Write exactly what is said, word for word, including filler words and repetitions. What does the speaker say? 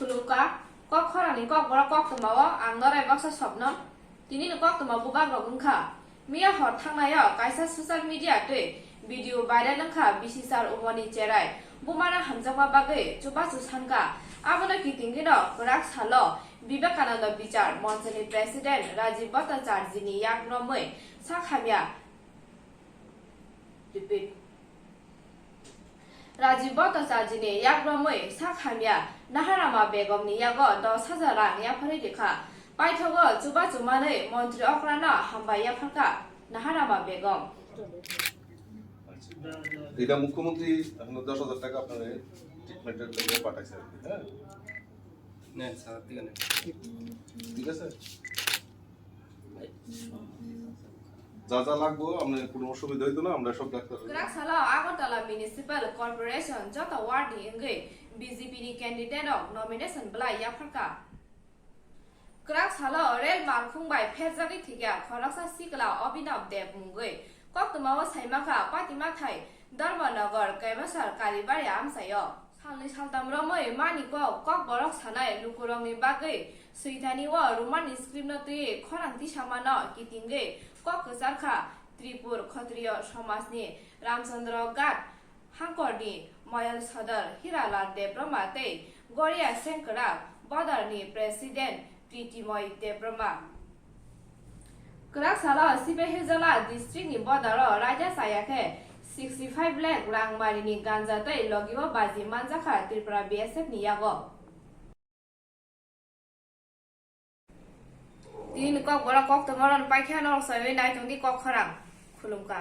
Khulumkha, kok khorangni kokborok koktwmao ang Norai Baksa Swapna. Tinini koktwma bubagrok wngkha. Miya hor thangnaio kaisa social media twi video viral wngkha bisisar umorni cherai bumano hamjakma bagwi chubachu sankha. Abono kitingwino kwrak salo Vivekananda Bichar Monchoni President Rajiv Bhattacharjini yak romwi sak hamya. Repeat. Rajiv Bhattacharjini yak romwi sak hamya Naharama Begomni yago dos hajar rang yapharwi rikha. Paithogo chubachu manwi montri okrano hambai yapharkha Naharama Begom. এটা মুখ্যমন্ত্রী এখন দশ হাজার টাকা আপনার ট্রিটমেন্টের জন্য পাঠাইছে আর কি, হ্যাঁ? নেন স্যার, ঠিক আছে। ঠিক আছে। যা যা লাগবো, আপনার কোনো অসুবিধা হইতো না, আমরা সব doctor. Kwrak salo Agartala Municipal Corporation joto ward ni wngwi B J P ni candidate rok nomination bwlai yapharkha. Kwrak salo rel malkhung bai pherjagwi thwikha khoroksa sikla Abhinav Deb mungwi. Koktwmao saimankha patimathai Dharmanagar Kaimasar Kalibari amchaio. Salni saltam romwi mani kok kokborok sanai lukurokni bagwi swithani o Roman script no twiwi khorang tisamano kitingwi kok kwcharkha Tripur Khotriyo somajni Ramchandra Ghat hangkorni Moyal Sodor Hiralal Debbarma tei Goria Sengkrak Bodarni President Pritimoy Debbarma. Kwrak salo Sipahijala district ni bodaro raida chaya khe sixty five lakh rang marini ganja tei logi o baji manjakha Tripura B S F ni yago. Tini ni kokborok koktwma rok paikha norok saiwi naitongdi kok khorang. Khulumkha.